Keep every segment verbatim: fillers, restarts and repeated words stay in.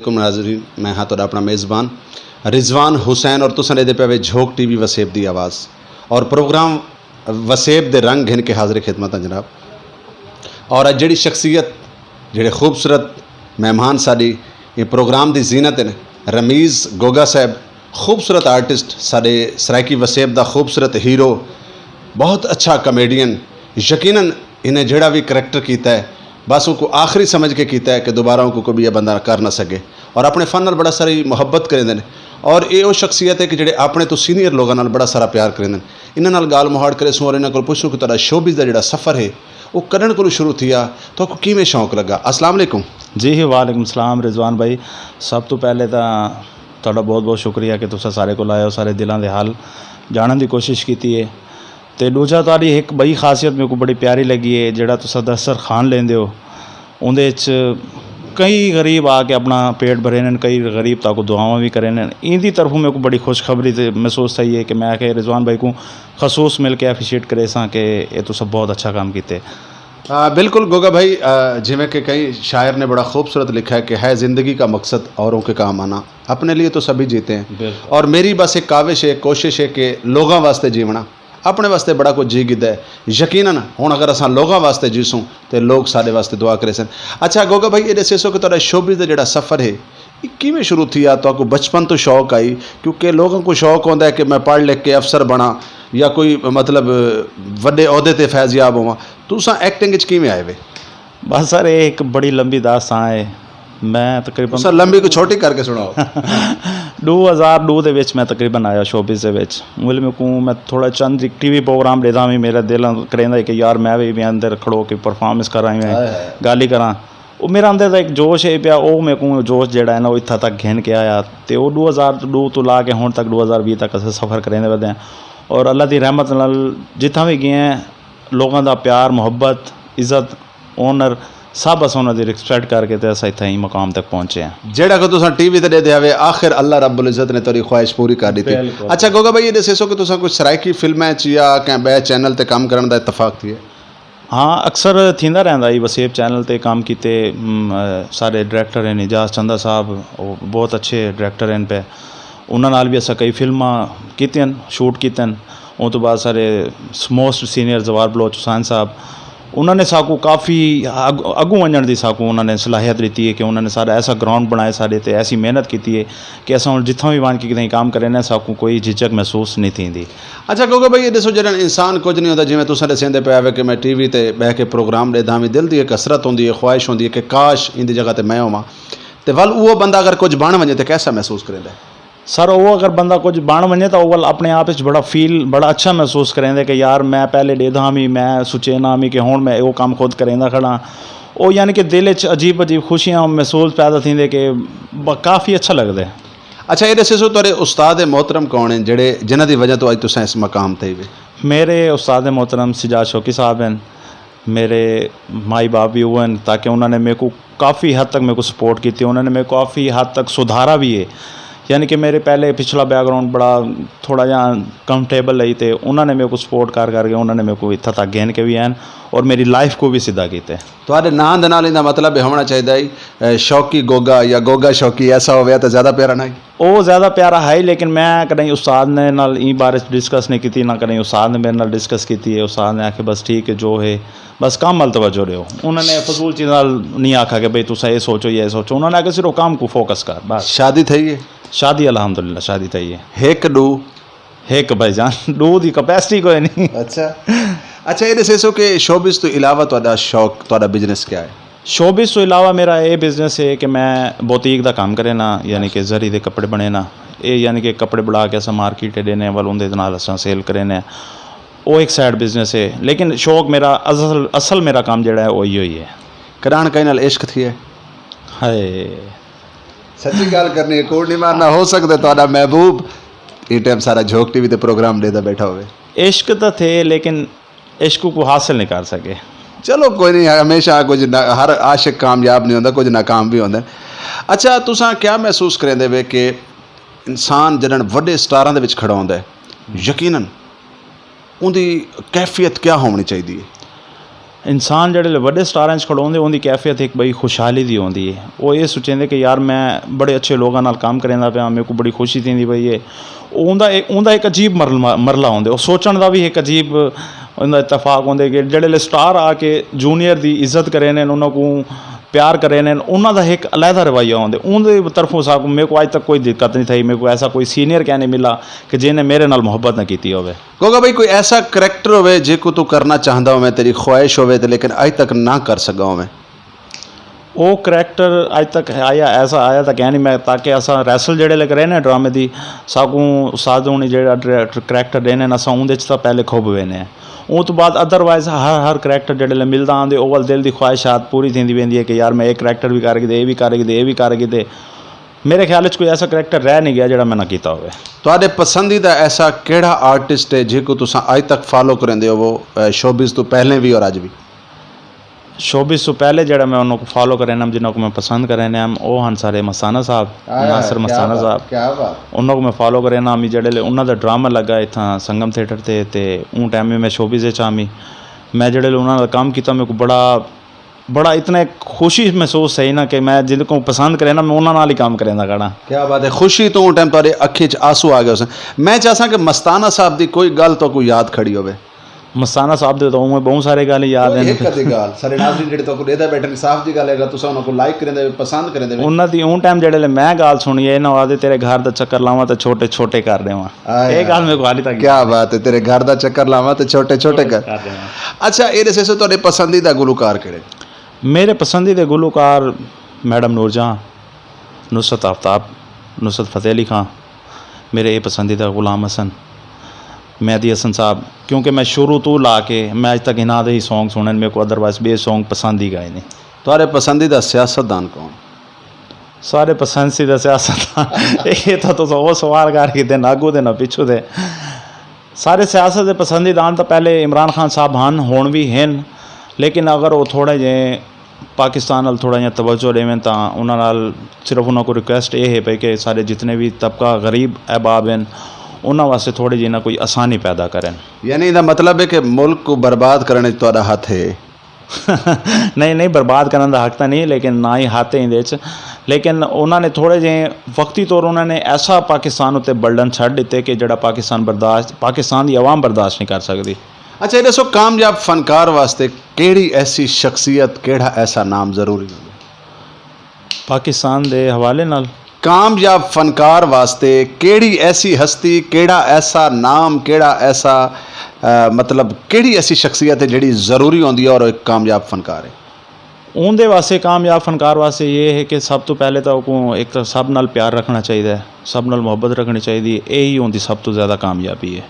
علیکم ناظرین، میں ہاں تہاڈا اپنا میزبان رضوان حسین اور تساں دے پے وے جھوک ٹی وی وسیب دی آواز اور پروگرام وسیب دے رنگ گھن کے حاضر خدمت ہاں جناب۔ اور اج جڑی شخصیت، جڑے خوبصورت مہمان ساڈی یہ پروگرام دی زینت ہیں، رمیز گوگا صاحب، خوبصورت آرٹسٹ، ساڈے سرائیکی وسیب دا خوبصورت ہیرو، بہت اچھا کامیڈین۔ یقیناً انہیں جڑا بھی کریکٹر کیتا ہے، بس ان کو آخری سمجھ کے کیتا ہے کہ دوبارہ ان کو کوئی بھی یہ بندہ کر نہ سکے۔ اور اپنے فن نال بڑا ساری محبت کریں دے نے۔ اور یہ وہ شخصیت ہے کہ جڑے اپنے تو سینئر لوگوں نال بڑا سارا پیار کریں دے نے۔ انہاں نال گال مہاڑ کرے سوں اور انہاں کول پوچھوں کہ تہاڈا شوبز دا جڑا سفر ہے، وہ کڈن کولوں شروع تھیا، تو کو کیویں شوق لگا؟ السلام علیکم۔ جی، وعلیکم السلام رضوان بھائی۔ سب تو پہلے تو تہاڈا بہت بہت شکریہ کہ تساں سارے کول آئے ہو، سارے دلاں دے حال جانن دی کوشش کیتی ہے۔ تے دوجا تہاڈی ایک بئی خاصیت میرے کو بڑی پیاری لگی ہے، جڑا تساں دسترخوان لیندے ہو، اوندے وچ کئی غریب آ کے اپنا پیٹ بھرے نے، کئی غریب تاکو دعاواں بھی کرے نے۔ ایندی طرفوں میرے کو بڑی خوشخبری تے محسوس تھئی ہے کہ میں کہ رضوان بھائی کو خصوص مل کے اپریشیٹ کرے ساں کہ یہ تساں بہت اچھا کام کیتے۔ آ، بالکل گوگا بھائی، آ، جویں کہ کئی شاعر نے بڑا خوبصورت لکھا ہے کہ ہے زندگی کا مقصد اوروں کے کام آنا، اپنے لیے تو سبھی جیتے ہیں۔ بالکل۔ اور میری بس ایک کاوش ہے، کوشش ہے کہ لوگاں واسطے جیونا، اپنے واسطے بڑا کچھ جی گدا ہے۔ یقیناً ہن اگر اساں لوگاں واسطے جیسوں تے لوگ ساڈے واسطے دعا کرے سن۔ اچھا گوگا بھائی، یہ دسے سو کہ تہاڈا شوبز دا جڑا سفر ہے، یہ کیویں شروع تھیا؟ تہاکو بچپن تو شوق آئی؟ کیونکہ لوگاں کو شوق ہوندا ہے کہ میں پڑھ لکھ کے افسر بنا یا کوئی مطلب وڈے عہدے تے فیض یاب ہواں۔ تساں ایکٹنگ وچ کیویں آئے وے؟ بس سر، یہ ایک بڑی لمبی داستان ہے۔ میں تقریباً سر، لمبی کو چھوٹی کر کے سناؤ۔ دو ہزار دو دے وچ میں تقریباً آیا شوبز دے وچ۔ مل میں کو میں تھوڑا چند ٹی وی پروگرام دیدا، بھی میرا دل کریندا ہے کہ یار میں بھی، بھی اندر کھڑو کے پرفارمنس کراں، میں ہائے ہائے۔ گل ہی کراں۔ وہ میرا اندر دا ایک جوش ہے پیا، وہ میرے کو جوش جڑا ہے نا، وہ اتھا تک گھن کے آیا۔ تے وہ دو ہزار دو تو لا کے ہن تک دو ہزار ویہ تک اساں سفر کریندے ودے ہیں۔ اور اللہ دی رحمت نال جتھاں بھی گئے ہیں، لوگاں دا پیار، محبت، عزت، آنر، سب اساں انہاں دی ریسپیکٹ کر کے تے اساں اتھاں ہی مقام تک پہنچے ہیں۔ جیڑا کہ تساں ٹی وی تے دے دے آوے، آخر اللہ رب العزت نے تیری خواہش پوری کر دیتی۔ بالکل۔ اچھا گوگا بھائی، یہ دسے سو کہ تساں کوئی سرائیکی فلمیں چ یا کہیں بے چینل تے کام کرن دا اتفاق تھی ہے؟ ہاں، اکثر تھیندا رہندا، ای وسیب چینل تے کام کیتے، م، اے، سارے ڈائریکٹر ہیں اعجاز چندہ صاحب، وہ بہت اچھے ڈائریکٹر ہیں پہ۔ انہاں نال بھی اساں کئی فلماں کیتیاں، شوٹ کیتیاں۔ ان تو بعد سارے موسٹ سینئر زوار بلوچ حسین صاحب، انہاں نے ساکو کافی اگ-، اگوں ونجن دی ساکو انہاں نے صلاحیت دیتی ہے کہ انہاں نے سارا ایسا گراؤنڈ بنایا سارے تے، ایسی محنت کیتی ہے کہ اساں ہن جتھاں بھی ون کے کہیں کام کرے نے، ساکو کوئی جھجک محسوس نہیں تھیندی۔ اچھا گوگا بھائی، یہ دسو، جڑا انسان کچھ نہیں ہوندا، جویں تساں دسیندے پے آوے کہ میں ٹی وی تے بہ کے پروگرام دیدا، وی دل دی ایک حسرت ہوندی ہے، خواہش ہوندی ہے کہ کاش ان دی جگہ تے میں ہوواں۔ تے ول او بندہ اگر کچھ بن ونجے تے کیسا محسوس کریندا ہے؟ سر، او اگر بندہ کچھ بن ونجے تاں او ول اپنے آپ وچ بڑا فیل، بڑا اچھا محسوس کریندا ہے کہ یار میں پہلے ڈیدا ہاں وی، میں سوچے نہ ہاں وی کہ ہن میں او کام خود کریندا کھڑا۔ او یعنی کہ دل وچ عجیب عجیب خوشیاں محسوس پیدا تھیندے کہ ب-، کافی اچھا لگدا ہے۔ اچھا، یہ دسے سو تہاڈے استاد محترم کون ہیں جڑے، جنہاں دی وجہ تو اج تساں اس مقام تے وے؟ میرے استاد محترم سجاد شوقی صاحب ہیں۔ میرے مائی باپ بھی وہ ہیں، تاکہ انہوں نے میرے کو کافی حد تک میرے کو سپورٹ کی تھی، انہوں نے میرے کو کافی حد تک سدھارا بھی ہے۔ یعنی کہ میرے پہلے پچھلا بیک گراؤنڈ بڑا تھوڑا جہا کمفرٹیبل نہیں تھے، انہوں نے میرے کو سپورٹ کر کر کے انہوں نے میرے کو اتھا تک گین کے بھی ہیں اور میری لائف کو بھی سیدھا کیتے۔ تہاڈے ناں دے نال ایندا مطلب یہ ہونا چاہیدا ہے، اے، شوقی گوگا یا گوگا شوقی، ایسا ہویا تو زیادہ پیارا نہ ہے؟ او زیادہ پیارا ہے، لیکن میں کدی استاد نے نال این بارے ڈسکس نہیں کیتی، نہ کدی استاد نے میرے نال ڈسکس کیتی ہے۔ استاد نے آکھیا بس ٹھیک ہے، جو ہے بس کام ول توجہ دیو۔ انہوں نے فضول چیز نال نہیں آکھا کہ بھئی تساں یہ سوچو یا یہ سوچو، انہوں نے آکھیا صرف کام کو فوکس کر بس۔ شادی تھئی ہے؟ شادی الحمدللہ شادی تھئی ہے۔ ہک ڈو؟ ہک بھائی جان، ڈو دی کیپیسٹی کوئی نہیں۔ اچھا، اچھا، یہ دسے سو کہ شوبز تو علاوہ تہاڈا شوق، تہاڈا بزنس کیا ہے؟ شوبز تو علاوہ میرا یہ بزنس ہے کہ میں بوتیک دا کام کرے نا، یعنی کہ زری دے کپڑے بنے نا۔ یہ یعنی کہ کپڑے بنا کے اساں مارکیٹ دینے ول اوندے نال اساں سیل کرے نے۔ وہ ایک سائیڈ بزنس ہے، لیکن شوق میرا اصل، اصل میرا کام جڑا ہے وہی ہوئی ہے۔ کڈان کہیں نال عشق تھی ہے؟ ہائے۔ سچی گل کرنی ہے، کوڑ نہیں مارنا۔ ہو سکتا ہے تہاڈا محبوب یہ ٹائم سارا جھوک ٹی وی تے پروگرام دیدا بیٹھا ہوئے۔ عشق تو تھے، لیکن عشق کو حاصل نہیں کر سکے۔ چلو کوئی نہیں، ہمیشہ کچھ نہ، ہر عاشق کامیاب نہیں ہوندا، کچھ ناکام بھی ہوندا ہے۔ اچھا، تساں کیا محسوس کریندے وے کہ انسان جڑن وڈے سٹاراں دے وچ کھڑا ہوندا ہے، یقیناً اوندی کیفیت کیا ہونی چاہیدی ہے؟ انسان جڑے وڈے سٹاراں چ کھڑوندے، اوندی کیفیت ایک بڑی خوشحالی دی ہوندی ہے۔ او اے سوچیندے کہ یار، میں بڑے اچھے لوگاں نال کام کریندا پیا، میرے کو بڑی خوشی تھیندی پئی ہے۔ اوندا ایک، اوندا ایک عجیب مرل-، مرلہ ہوندے۔ او سوچن دا بھی ایک عجیب اوندا اتفاق ہوندے کہ جڑے لے سٹار آ کے جونیئر دی عزت کرے نے، انہاں کو پیار کرے نے، انہاں دا ایک علیحدہ رویہ ہوندے۔ اوندے طرفوں سا کو، میرے کو اج تک کوئی دقت نہیں تھئی، میرے کو ایسا کوئی سینئر کہہ نہیں ملا کہ جن نے میرے نال محبت نہ کیتی ہوے۔ گوگا بھائی، کوئی ایسا کریکٹر ہوے جے کو تو کرنا چاہندا ہوے، تیری خواہش ہوے تے لیکن اج تک نہ کر سکا ہوے؟ او کریکٹر اج تک آیا، ایسا آیا تک ہے نہیں۔ میں تاکہ اساں ریسل جڑے لگ رہے نے ڈرامے دی، ساکوں استاد ہونی جڑا ڈر-، کریکٹر دینے نا، اساں اون دے چ تاں پہلے کھوب وینے ہیں۔ اون تو بعد ادروائز ہر، ہر کریکٹر جڑے لے ملدا آندے، او ول دل دی خواہشات پوری تھیندی ویندی ہے کہ یار، میں اے کریکٹر بھی کر کے دے، اے بھی کر کے دے، اے بھی کر کے دے۔ میرے خیال وچ کوئی ایسا کریکٹر رہ نہیں گیا جڑا میں نہ کیتا ہوئے۔ تہاڈے پسندیدہ ایسا کیڑا آرٹسٹ ہے جس کو تساں اج تک فالو کریندے ہو، وہ، اے، شوبز تو پہلے بھی اور اج بھی؟ شوبز تو پہلے جڑا میں انہاں کو فالو کرے نا، جنہاں کو میں پسند کرے نا، او ہن سارے مستانہ صاحب، آئے ہائے، ناصر کیا مستانہ بات، صاحب۔ کیا بات۔ انہاں کو میں فالو کرے نا، امی جڑے لے انہاں دا ڈرامہ لگا اتھاں سنگم تھیٹر تے، تے اون ٹائم میں شوبز وچ آمی۔ میں جڑے لے انہاں دا کام کیتا، میرے کو بڑا، بڑا اتنا ایک خوشی محسوس ہے نا کہ میں جن کو پسند کرے نا، میں انہاں نال ہی کام کریندا کھڑا۔ کیا بات ہے، خوشی تو اون ٹائم تہاڈے اکھیں چ آنسو آ گئے سن۔ میں چاہساں کہ مستانہ صاحب دی کوئی گل تو کوئی یاد کھڑی ہوے۔ مستانہ صاحب دے تو اوویں بہت سارے گل یاد کوئی ہیں۔ ایک ادھی گل، سارے ناظرین جڑے تو کو دیدا بیٹھے نے، صاحب دی گل ہے، اگر تساں انہاں کو لائک کریندے وے، پسند کریندے وے۔ انہاں دی اون ٹائم جڑے لے میں گل سنی ہے، انہاں آدھے تیرے گھر دا چکر لاواں تے چھوٹے چھوٹے کر دیواں۔ آئے اے ہائے، گل میں کو حالی تک کیا بات ہے، تیرے گھر دا چکر لاواں تے چھوٹے چھوٹے کر۔ کر دیواں۔ اچھا، اے دسے سو تہاڈے پسندیدہ گلوکار کہڑے؟ میرے پسندیدہ گلوکار میڈم نور جہاں، نصرت آفتاب، نصرت فتح علی خان، میرے اے پسندیدہ غلام حسن، مہدی حسن صاحب، کیونکہ میں شروع تو لا کے میں اج تک انہاں دے ہی سانگ سنن، میرے کو ادروائز بے سانگ پسند ہی گائے نہیں۔ تہاڈے پسندیدہ سیاستدان کون؟ سارے پسندیدہ سیاستدان، اے تاں تساں او سوال کر کے تے نہ اگوں دے نہ پچھوں دے۔ سارے سیاست دے پسندیدہ ہن تاں پہلے عمران خان صاحب ہن، ہن وی ہن، لیکن اگر او تھوڑے جے پاکستان نال تھوڑا جیہاں توجہ ڈیون تاں انہاں نال صرف انہاں کو ریکویسٹ اے ہے پئی کہ سارے جتنے وی طبقہ غریب احباب ہن، انہاں واسطے تھوڑی جی نہ کوئی آسانی پیدا کرن۔ یعنی دا مطلب ہے کہ ملک کو برباد کرنے وچ تہاڈا ہتھ ہے؟ نہیں، نہیں، برباد کرن دا حق تاں نہیں، لیکن نہ ہی ہتھ ہے ایندے وچ۔ لیکن انہاں نے تھوڑے جے وقتی طور انہاں نے ایسا پاکستان اتے بلڈن چھڈ دتے کہ جڑا پاکستان برداشت، پاکستان دی عوام برداشت نہیں کر سکدی۔ اچھا، یہ دسو، کامیاب فنکار واسطے کیڑی ایسی شخصیت، کیڑا ایسا نام ضروری ہوندا؟ پاکستان دے حوالے نال؟ کامیاب فنکار واسطے کیڑی ایسی ہستی، کیڑا ایسا نام، کیڑا ایسا، آ، مطلب، کیڑی ایسی شخصیت ہے جڑی ضروری ہوندی ہے اور ایک کامیاب فنکار ہے؟ اون دے واسطے، کامیاب فنکار واسطے یہ ہے کہ سب تو پہلے تو کو ایک تو سب نال پیار رکھنا چاہیے، سب نال محبت رکھنی چاہیے، یہی ہوندی سب تو زیادہ کامیابی ہے۔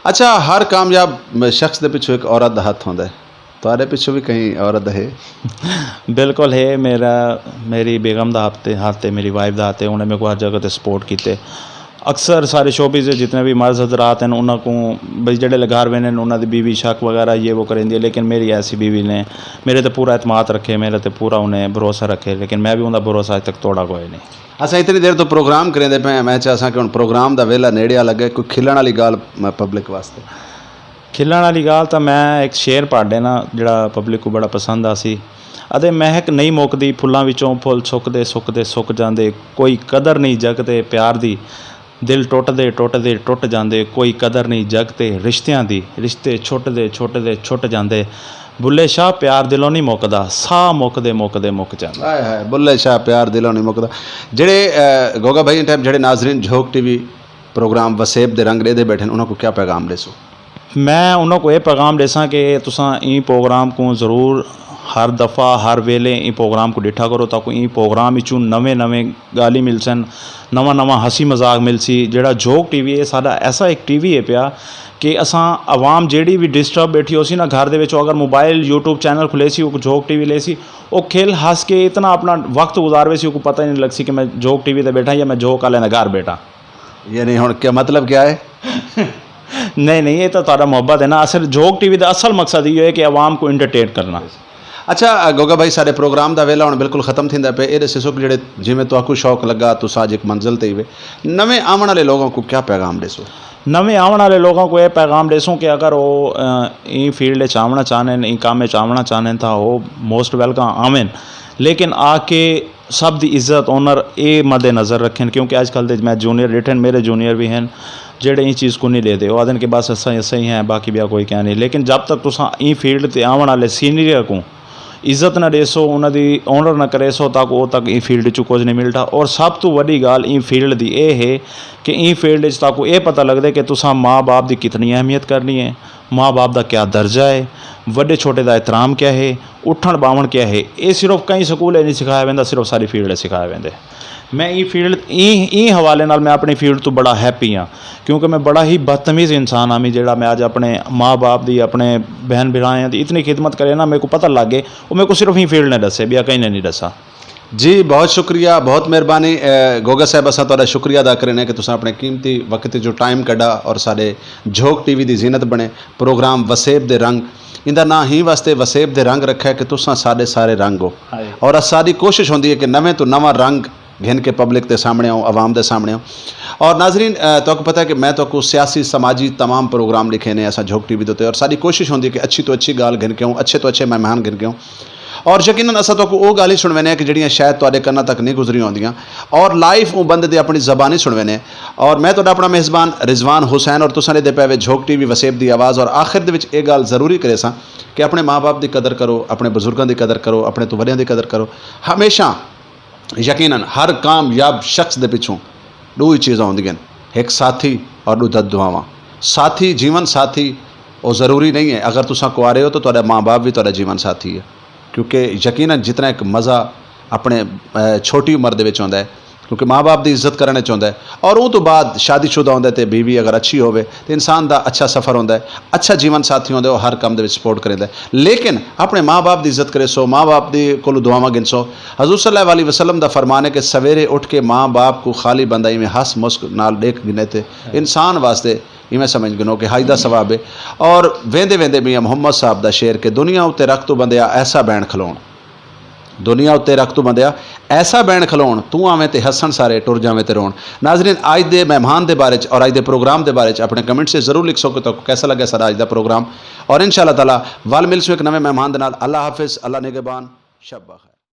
اچھا، ہر کامیاب شخص دے پچھوں ایک عورت دا ہاتھ ہوندا ہے، تہاڈے پچھوں بھی کہیں عورت دا ہے؟ بالکل ہے، میرا، میری بیگم دا ہاتھ تے، ہاتھ تے میری وائف دا ہاتھ تے، انہیں میرے کو ہر جگہ تے سپورٹ کیتے۔ اکثر سارے شوبز دے جتنے بھی مرض حضرات ہیں، انہاں کو بھئی جڑے لگار ویندے نے، انہاں دی بیوی شک وغیرہ یہ وہ کریندی ہے، لیکن میری ایسی بیوی نے میرے تے پورا اعتماد رکھے، میرے تے پورا انہیں بھروسہ رکھے، لیکن میں بھی انہاں دا بھروسہ اج تک توڑا کوئی نہیں۔ اساں اتنی دیر تو پروگرام کریندے پئے ہیں، میں چاہساں کہ ہن پروگرام دا ویلا نیڑے آ لگے، کوئی کھلن والی گال پبلک واسطے؟ کھلن والی گال تاں میں ایک شعر پڑھ دینا جڑا پبلک کو بڑا پسند آسی۔ ادے مہک نہیں مکدی پھلاں وچوں، پھل سکدے سکدے سک جاندے، کوئی قدر نہیں جگ تے پیار دی، دل ٹوٹ دے ٹوٹ دے ٹوٹ جاندے، کوئی قدر نہیں جگ تے رشتیاں دی، رشتے چھٹ دے چھٹ دے چھٹ جاندے، بلے شاہ پیار دلوں نہیں مکدا، ساہ مکدے مکدے مک جاندے۔ ہائے ہائے، بلے شاہ پیار دلوں نہیں مکدا۔ جڑے، اے، گوگا بھائی، ان ٹائم جڑے ناظرین جھوک ٹی وی پروگرام وسیب دے رنگ ریدے بیٹھے ہیں، انہاں کو کیا پیغام دے سو؟ میں انہاں کو یہ پیغام دے ساں کہ تساں این پروگرام کو ضرور ہر دفعہ، ہر ویلے این پروگرام کو ڈٹھا کرو، تاکہ این پروگرام وچوں نویں نویں گالی مل سن، نواں نواں ہنسی مذاق مل سی۔ جڑا جھوک ٹی وی ہے، ساڈا ایسا ایک ٹی وی ہے پیا کہ اساں عوام جیڑی بھی ڈسٹرب بیٹھی ہو سی نا گھر دے وچ، اگر موبائل، یوٹیوب چینل کھلے سی، وہ جھوک ٹی وی لے سی، وہ کھل ہنس کے اتنا اپنا وقت گزاروے سی، وہ پتہ ہی نہیں لگ سی کہ میں جھوک ٹی وی تے بیٹھا یا میں جھوک والے دے گھر بیٹھا۔ یعنی ہن کیا مطلب کیا ہے؟ نہیں، نہیں، یہ تو تہاڈا محبت ہے نا۔ اصل جھوک ٹی وی دا اصل مقصد یہ ہے کہ عوام کو انٹرٹین کرنا۔ اچھا، گوگا بھائی، سارے پروگرام دا ویلا ہن بالکل ختم تھیندا پے۔ اے دسو کہ جڑے، جویں تہاکو شوق لگا، تساں اج ایک منزل تے ہی وے، نویں آون والے لوگوں کو کیا پیغام دے سو؟ نویں آون والے لوگاں کو یہ پیغام دے سوں کہ اگر وہ این فیلڈ چ آونا چاہنے، این کام چ آونا چاہنے، تاں وہ موسٹ ویلکم آون۔ لیکن آ کے سب دی عزت اونر اے مد نظر رکھن، کیونکہ اج کل دے میں جونیئر ڈیٹھن، میرے جونیئر بھی ہیں، جڑے این چیز کو نہیں لیتے، وہ آدھن کہ بس ایسا ہی ایسا ہی ہیں، باقی بیا کوئی کہہ نہیں۔ لیکن جب تک تساں این فیلڈ تے آون والے سینئر کو عزت نہ دے سو، انہاں دی اونر نہ کرے سو، تاکو او تک این فیلڈ چ کچھ نہیں ملتا۔ اور سب تو وڈی گال این فیلڈ دی اے ہے کہ این فیلڈ چ تاکو اے پتہ لگدے کہ تساں ماں باپ دی کتنی اہمیت کرنی ہے، ماں باپ دا کیا درجہ ہے، وڈے چھوٹے دا احترام کیا ہے، اٹھن باون کیا ہے۔ اے صرف کئی سکول نہیں سکھایا ویندا، صرف ساری فیلڈ سکھایا ویندے۔ میں ای فیلڈ ای ای حوالے نال میں اپنی فیلڈ تو بڑا ہیپی ہاں، کیونکہ میں بڑا ہی بدتمیز انسان ہاں، میں جیڑا میں اج اپنے ماں باپ دی، اپنے بہن بھرائیں دی اتنی خدمت کرے نا، میرے کو پتہ لگ گئے، وہ میرے کو صرف ہی فیلڈ نے دسے، بیا کہیں نے نہیں دسا۔ جی، بہت شکریہ، بہت مہربانی۔ اے، گوگا صاحب، اساں تہاڈا شکریہ ادا کرنے کہ تساں اپنے قیمتی وقت جو ٹائم کڈا اور ساڈے جھوک ٹی وی دی زینت بنے۔ پروگرام وسیب دے رنگ، ایندا ناں ہی واسطے وسیب دے رنگ رکھا ہے کہ تساں ساڈے سارے رنگ ہو۔ اور ساری کوشش ہوندی ہے کہ نویں تو نواں رنگ گھن کے پبلک دے سامنے آؤں، عوام دے سامنے آؤں۔ اور ناظرین، اے، تہاکوں پتہ ہے کہ میں تہاکوں سیاسی، سماجی تمام پروگرام لکھے نے اساں جھوک ٹی وی دے اتے، اور ساری کوشش ہوندی ہے کہ اچھی تو اچھی گال گھن کے آؤں، اچھے تو اچھے مہمان گھن کے آؤں۔ اور یقیناً اساں تہاکوں او گالیں سنوینے کہ جڑیاں شاید تہاڈے کناں تک نہیں گزریاں ہوندیاں، اور لائیو اوں بندے دے اپنی زبانی سنوینے۔ اور میں تہاڈا اپنا میزبان رضوان حسین، اور تساں دے پے وے جھوک ٹی وی وسیب دی آواز۔ اور آخر دے وچ اے گال ضروری کرے ساں کہ اپنے ماں باپ دی قدر کرو، اپنے بزرگاں دی قدر کرو، اپنے تو وڈیاں دی قدر کرو۔ ہمیشہ یقیناً ہر کامیاب شخص دے پچھوں دو ہی چیزاں ہوندیاں ہن، ایک ساتھی اور دو دعاواں۔ ساتھی، جیون ساتھی، وہ ضروری نہیں ہے۔ اگر تساں کوارے ہو تو تہاڈا ماں باپ بھی تہاڈا جیون ساتھی ہے، کیونکہ یقیناً جتنا ایک مزہ اپنے، اے، چھوٹی عمر دے وچ ہوندا ہے، کیونکہ ماں باپ دی عزت کرنے چاہتا ہے، اور اون تو بعد شادی شدہ ہوندا ہے تے بیوی اگر اچھی ہووے تے انسان دا اچھا سفر ہوندا ہے، اچھا جیون ساتھی ہوندا ہے، وہ ہر کم دے وچ سپورٹ کریندا ہے۔ لیکن اپنے ماں باپ دی عزت کرے سو، ماں باپ دی کولو دعاواں گن سو۔ حضور صلی اللہ علیہ وسلم دا فرمان ہے کہ سویرے اٹھ کے ماں باپ کو خالی بندہ ایویں ہس مسک نال دیکھ گنے تے انسان واسطے ایویں سمجھ گنو کہ حج دا ثواب ہے۔ اور ویندے ویندے میاں محمد صاحب دا شعر کہ دنیا اتے رکھ تو بندیا ایسا بین کھلون، دنیا اتے رکھ تو بندیا ایسا بین کھلون، تو آویں تے ہسن سارے ٹر جاویں تے رون۔ ناظرین، آج دے مہمان دے بارے چ اور آج دے پروگرام دے بارے چ اپنے کمنٹ سے ضرور لکھ سو کہ تہاکوں کیسا لگا سارا آج دا پروگرام۔ اور انشاءاللہ تعالیٰ ول مل سو ایک نویں مہمان دے نال۔ اللہ حافظ، اللہ نگہبان، شب بخیر۔